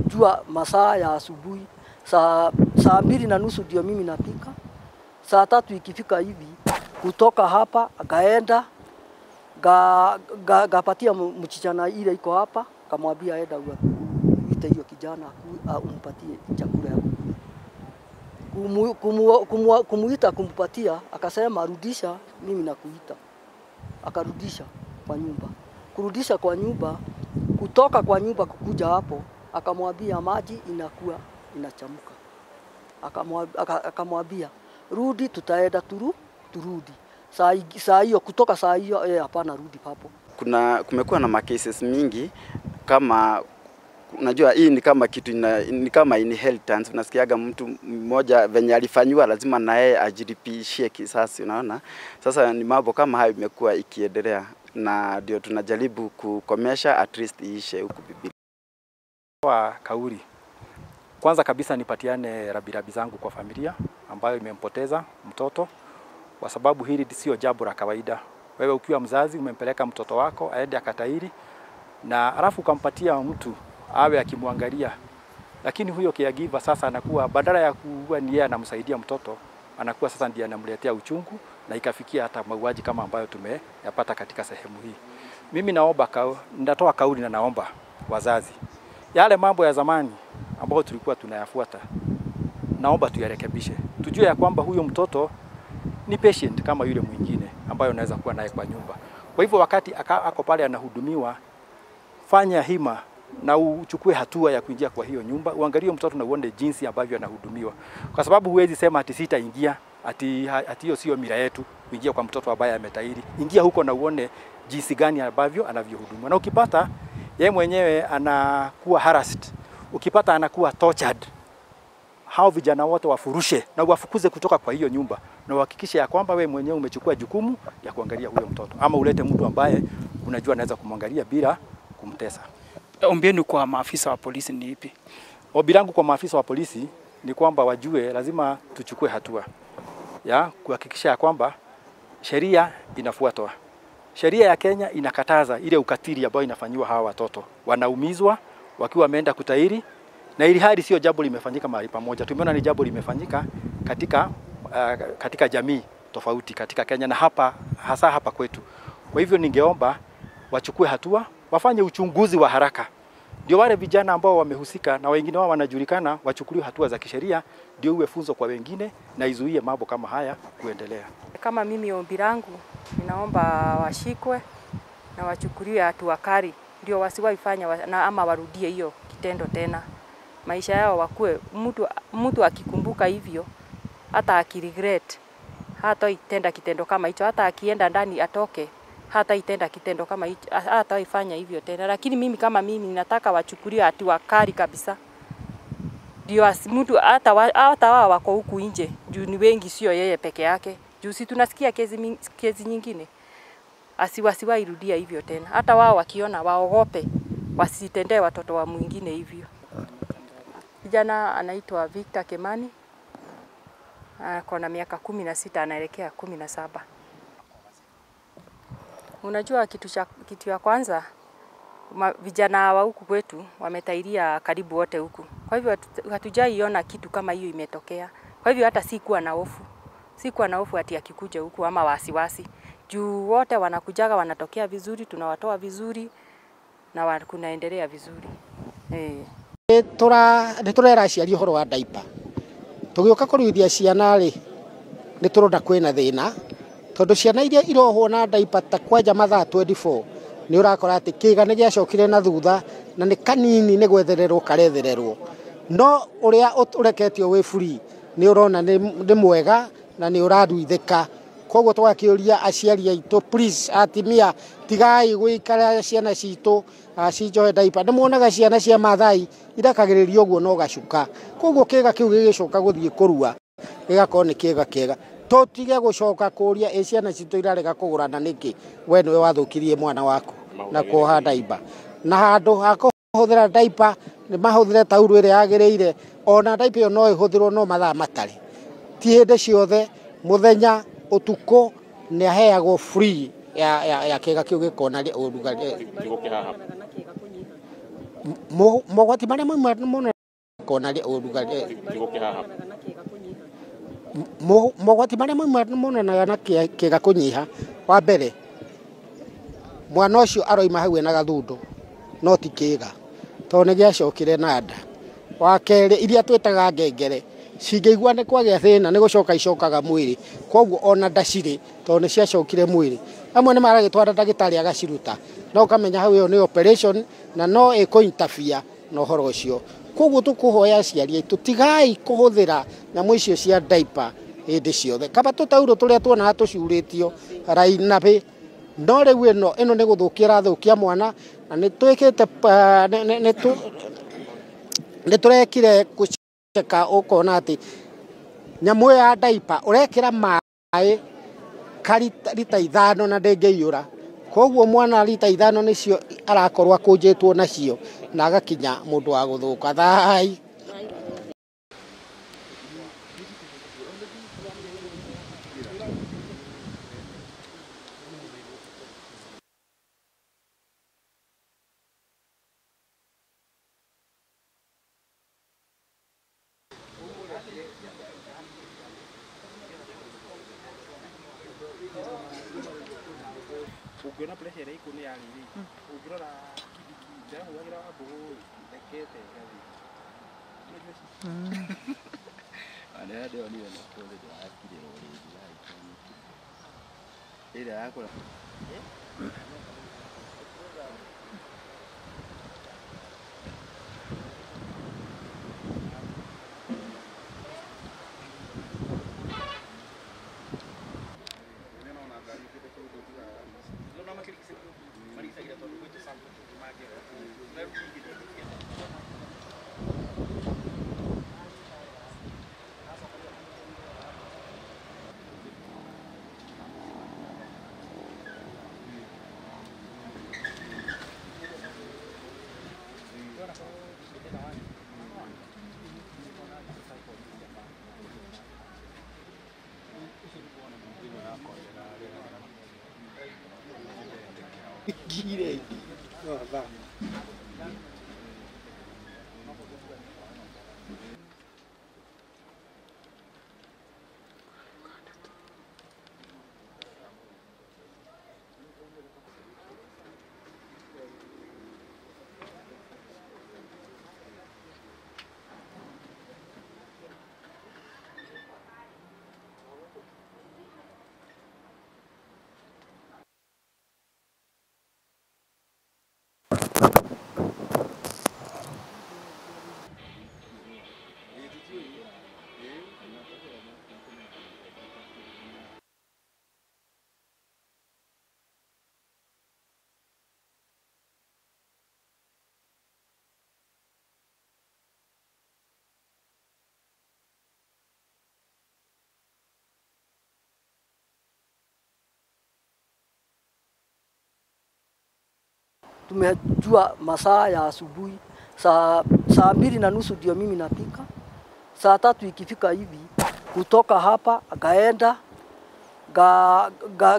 Kujua masaa ya asubuhi saa 2:30 ndio mimi napika. Saa 3 ikifika hivi kutoka hapa akaenda gapatia mchichana ile iko hapa, kamwambia aenda uite hiyo kijana umpatie chakula ya kukula. Kumuita kumpatia, akasema rudisha, mimi nakuita. Akarudisha kwa nyumba. Kurudisha kwa nyumba, kutoka kwa nyumba kukuja hapo, akamwambia maji inakuwa inachamka. Akamwambia rudi, tutaenda turudi. Saa hiyo kutoka saa hiyo hapana rudi papo. Kumekuwa na cases mingi kama unajua hii ni kama kitu ni kama inheritance. Unasikiaga mtu mmoja venye alifanywa lazima na yeye ajilipishie kisasi, unaona. Sasa ni mambo kama hayo imekuwa ikiendelea na ndio tunajaribu kukomesha at least iishe huku Biblia. Kwa kauli, kwanza kabisa nipatiane rabirabi zangu kwa familia ambayo imempoteza mtoto, kwa sababu hili sio jambo la kawaida. Wewe ukiwa mzazi umempeleka mtoto wako aende akatahiri na alafu ukampatia mtu awe akimwangalia, lakini huyo caregiver sasa anakuwa badala ya kuwa ni yeye anamsaidia mtoto, anakuwa sasa ndiye anamletea uchungu na ikafikia hata mauaji kama ambayo tumeyapata katika sehemu hii. Mimi naomba, natoa kauli na naomba wazazi, yale mambo ya zamani ambayo tulikuwa tunayafuata, naomba tuyarekebishe. Tujue ya kwamba huyo mtoto ni patient kama yule mwingine ambayo unaweza kuwa naye kwa nyumba. Kwa hivyo wakati ako pale anahudumiwa, fanya hima na uchukue hatua ya kuingia kwa hiyo nyumba, uangalie mtoto na uone jinsi ambavyo anahudumiwa. Kwa sababu huwezi sema ati sitaingia, ati hiyo sio mila yetu kuingia kwa mtoto ambaye ametahiri. Ingia huko na uone jinsi gani ambavyo anavyohudumiwa. Na ukipata yeye mwenyewe anakuwa harassed, ukipata anakuwa tortured, hao vijana wote wafurushe na wafukuze kutoka kwa hiyo nyumba, na uhakikishe ya kwamba wewe mwenyewe umechukua jukumu ya kuangalia huyo mtoto, ama ulete mtu ambaye unajua anaweza kumwangalia bila kumtesa. Ombi yenu kwa maafisa wa polisi ni ipi? Ombi langu kwa maafisa wa polisi ni kwamba wajue lazima tuchukue hatua ya kuhakikisha ya kwamba sheria inafuatwa. Sheria ya Kenya inakataza ile ukatili ambayo inafanywa hawa watoto. Wanaumizwa wakiwa wameenda kutahiri, na ili hali sio jambo limefanyika mahali pamoja. Tumeona ni jambo limefanyika katika jamii tofauti katika Kenya na hapa hasa hapa kwetu. Kwa hivyo ningeomba wachukue hatua, wafanye uchunguzi wa haraka. Ndio wale vijana ambao wamehusika na wengine wao wanajulikana wachukuliwe hatua za kisheria, ndio uwe funzo kwa wengine na izuie mambo kama haya kuendelea. Kama mimi ombi langu, ninaomba washikwe na wachukuliwe hatua kali, ndio wasiwaifanya na ama warudie hiyo kitendo tena. Maisha yao wakue, mtu akikumbuka hivyo, hata akiregret, hata itenda kitendo kama hicho, hata akienda ndani atoke, hata itenda kitendo kama hicho, hata ifanya hivyo tena. Lakini mimi kama mimi nataka wachukuliwe hatua kali kabisa. Ndio mtu hata wao wako huku nje, juu ni wengi, sio yeye peke yake. Juu si tunasikia kesi nyingine. Asiwasiwairudia hivyo tena. Hata wao wakiona waogope, wasitendee watoto wa mwingine hivyo. Kijana anaitwa Victor Kimani. Ako na miaka 16 anaelekea 17. Unajua kitu ya kwanza, vijana wa huku kwetu wametairia karibu wote huku. Kwa hivyo hatujaiona kitu kama hiyo imetokea. Kwa hivyo hata sikuwa na hofu. Sikuwa na hofu ati akikuja huku ama wasiwasi. Juu wote wanakujaga wanatokea vizuri, tunawatoa vizuri na kunaendelea vizuri. Nĩ tũrera aciari ũhoro wa diaper. Tũgĩũka kũruithia ciana rĩ, nĩ tũrona kwĩna thĩna tondũ ciana iria irohwo na diaper ta kwanja mathaa 24 nĩ ũrakora atĩ kĩga nĩ gĩacokire na thutha na nĩ kanini nĩ gwethererwo karethererwo. No ũrĩa ũreketio wĩ free nĩ ũrona nĩ mwega na nĩ ũraruithĩka. Koguo tũgakĩũria aciari aitũ, please atimia, tigai gũikara ciana citũ cinjohe diaper. Nĩ muonaga ciana cia Maathai irakagĩrĩrio ũguo no gacuka. Koguo kĩga kĩu gĩgĩcoka gũthiĩ kũrua gĩgakorwo nĩ kĩga kĩega. Tũtige gũcoka kũria ĩ ciana citũ irarega kũgũrana nĩkĩ, we nĩwe wathũkirie mwana waku na kuoha diaper. Na handũ ha kũhũthĩra diaper nĩ mahũthĩre taurũ ĩrĩa yagĩrĩire. Ona diaper ĩyo no ĩhũthĩrwo no mathaa matarĩ, ti hĩndĩ ciothe, mũthenya ũtukũ nĩ aheagwo free ya kĩga kĩu gĩkona ũrugarĩ. Mogwati marĩa maumanaga kona ũrugarĩ, mogwati marĩa monanaga na kĩga kũnyiha, wa mbere mwana ũcio aroima hau ena gathundo no ti kĩga tondũ nĩ gĩacokire na nda. Wa kerĩ, iria twĩtaga ngengere cingĩigua nĩ kwagĩa thĩna nĩ gũcoka icokaga mwĩrĩ, koguo ona nda cirĩ tondũ nĩ ciacokire mwĩrĩ. Amwe nĩ maragĩtwara ndagĩtarĩ agaciruta, no ũkamenya hau ĩyo nĩ operation na no ĩkũ interfere na ũhoro ũcio. Koguo tũkũhoya aciari aitũ tigai kũhũthĩra nyamũ icio cia diaper hĩndĩ ciothe, kaba tũtaurũ tũrĩa tuonaga tũcurĩtio rainabĩ, no rĩu ĩno nĩ gũthũkia ĩrathũkia mwana, na nĩ twĩkĩte nĩ tũrekire gũceka ũkona atĩ nyamũ ĩyo ya diaper ũrekĩra maĩ rita 5 na ndĩngĩiyũra, koguo mwana rita 5 nĩcio arakorwo akũnjĩtwo nacio na agakinya mũndũ wa gũthũka. Thai. Ũngĩona pressure ĩrĩa ĩkũ nĩ ya rĩrĩ, ũngĩrora kindiki ndĩrahũragĩra Wambũgũ rekete ĩgathiĩ. Ona ndĩronire na kũrĩ ndĩrakirĩrwo rĩngĩ ĩrĩa yakũra. Tumejua masaa ya asubuhi saa 2:30 ndio mimi napika. Saa 3 ikifika hivi kutoka hapa akaenda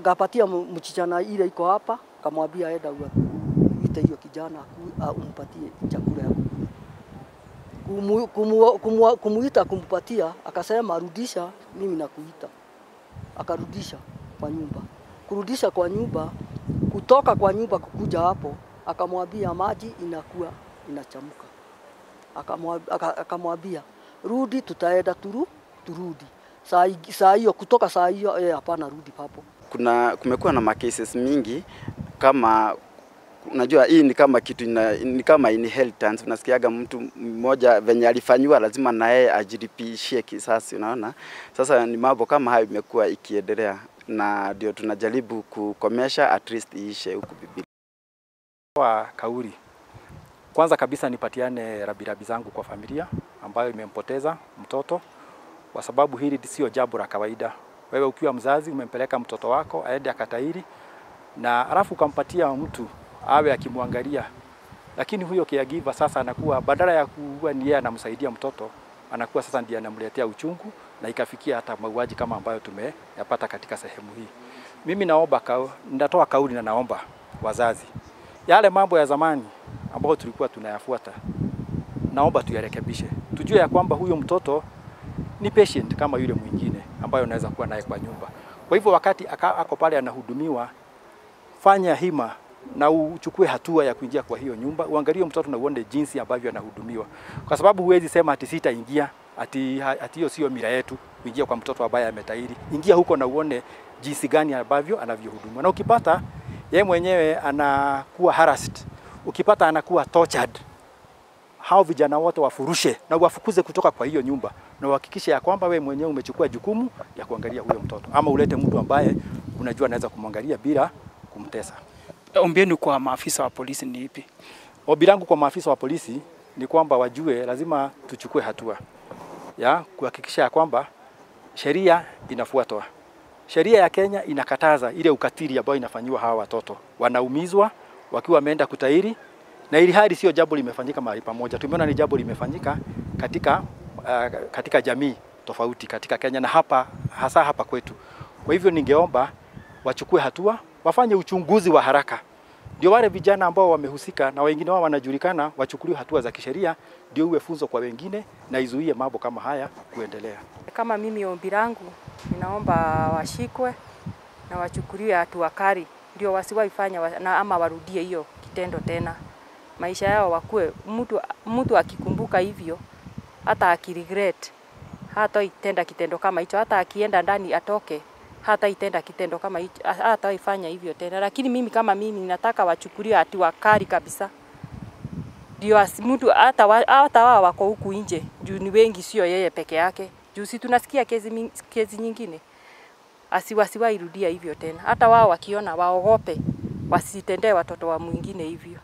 gapatia mchichana ile iko hapa, kamwambia aenda uite hiyo kijana umpatie chakula ya kukula. Kumuita kumpatia, akasema rudisha, mimi nakuita. Akarudisha kwa nyumba. Kurudisha kwa nyumba, kutoka kwa nyumba kukuja hapo, akamwambia maji inakuwa inachamka. Akamwambia rudi, tutaenda turudi. Saa hiyo kutoka saa hiyo hapana rudi papo. Kumekuwa na cases mingi kama unajua hii ni kama kitu ni kama inheritance. Unasikiaga mtu mmoja venye alifanywa lazima na yeye ajilipishie kisasi, unaona. Sasa ni mambo kama hayo imekuwa ikiendelea na ndio tunajaribu kukomesha at least iishe huku Biblia. Kwa kauli, kwanza kabisa nipatiane rabirabi zangu kwa familia ambayo imempoteza mtoto, kwa sababu hili sio jambo la kawaida. Wewe ukiwa mzazi umempeleka mtoto wako aende akatahiri na alafu ukampatia mtu awe akimwangalia, lakini huyo caregiver sasa anakuwa badala ya kuwa ni yeye anamsaidia mtoto, anakuwa sasa ndiye anamletea uchungu na ikafikia hata mauaji kama ambayo tumeyapata katika sehemu hii. Mimi naomba, natoa kauli na naomba wazazi, yale mambo ya zamani ambayo tulikuwa tunayafuata, naomba tuyarekebishe. Tujue ya kwamba huyo mtoto ni patient kama yule mwingine ambayo unaweza kuwa naye kwa nyumba. Kwa hivyo wakati ako pale anahudumiwa, fanya hima na uchukue hatua ya kuingia kwa hiyo nyumba, uangalie mtoto na uone jinsi ambavyo anahudumiwa, kwa sababu huwezi sema ati sitaingia, ati hiyo sio mila yetu kuingia kwa mtoto ambaye ametahiri. Ingia huko na uone jinsi gani ambavyo anavyohudumiwa, na ukipata yeye mwenyewe anakuwa harassed, ukipata anakuwa tortured, hao vijana wote wafurushe na wafukuze kutoka kwa hiyo nyumba, na uhakikishe ya kwamba we mwenyewe umechukua jukumu ya kuangalia huyo mtoto, ama ulete mtu ambaye unajua anaweza kumwangalia bila kumtesa. Ombi yenu kwa maafisa wa polisi ni ipi? Ombi langu kwa maafisa wa polisi ni kwamba wajue lazima tuchukue hatua ya kuhakikisha ya kwamba sheria inafuatwa. Sheria ya Kenya inakataza ile ukatili ambayo inafanyiwa hawa watoto. Wanaumizwa wakiwa wameenda kutahiri, na ili hali sio jambo limefanyika mahali pamoja. Tumeona ni jambo limefanyika katika jamii tofauti katika Kenya na hapa hasa hapa kwetu. Kwa hivyo ningeomba wachukue hatua, wafanye uchunguzi wa haraka, ndio wale vijana ambao wamehusika na wengine wao wanajulikana wachukuliwe hatua za kisheria, ndio uwe funzo kwa wengine na izuie mambo kama haya kuendelea. Kama mimi ombi langu, ninaomba washikwe na wachukuliwe hatua kali, ndio wasiwahi fanya na ama warudie hiyo kitendo tena. Maisha yao wakue, mtu akikumbuka hivyo, hata akiregret, hata itenda kitendo kama hicho, hata akienda ndani atoke, hata itenda kitendo kama hicho, hata ifanya hivyo tena. Lakini mimi kama mimi nataka wachukuliwe hatua kali kabisa, ndio mtu hata wao wako huku nje, juu ni wengi, sio yeye peke yake. Juu si tunasikia kesi nyingine, asiwasiwahi rudia hivyo tena. Hata wao wakiona waogope, wasitendee watoto wa mwingine hivyo.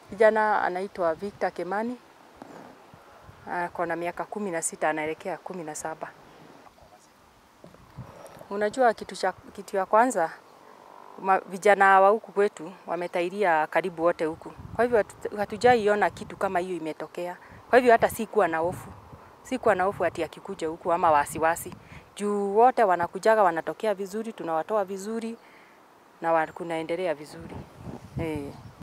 Kijana anaitwa Victor Kimani, ako na miaka 16 anaelekea 17. Unajua kitu ya kwanza, vijana wa huku kwetu wametairia karibu wote huku. Kwa hivyo hatujaiona kitu kama hiyo imetokea. Kwa hivyo hata sikuwa na hofu. Sikuwa na hofu ati akikuja huku ama wasiwasi. Juu wote wanakujaga wanatokea vizuri, tunawatoa vizuri na kunaendelea vizuri.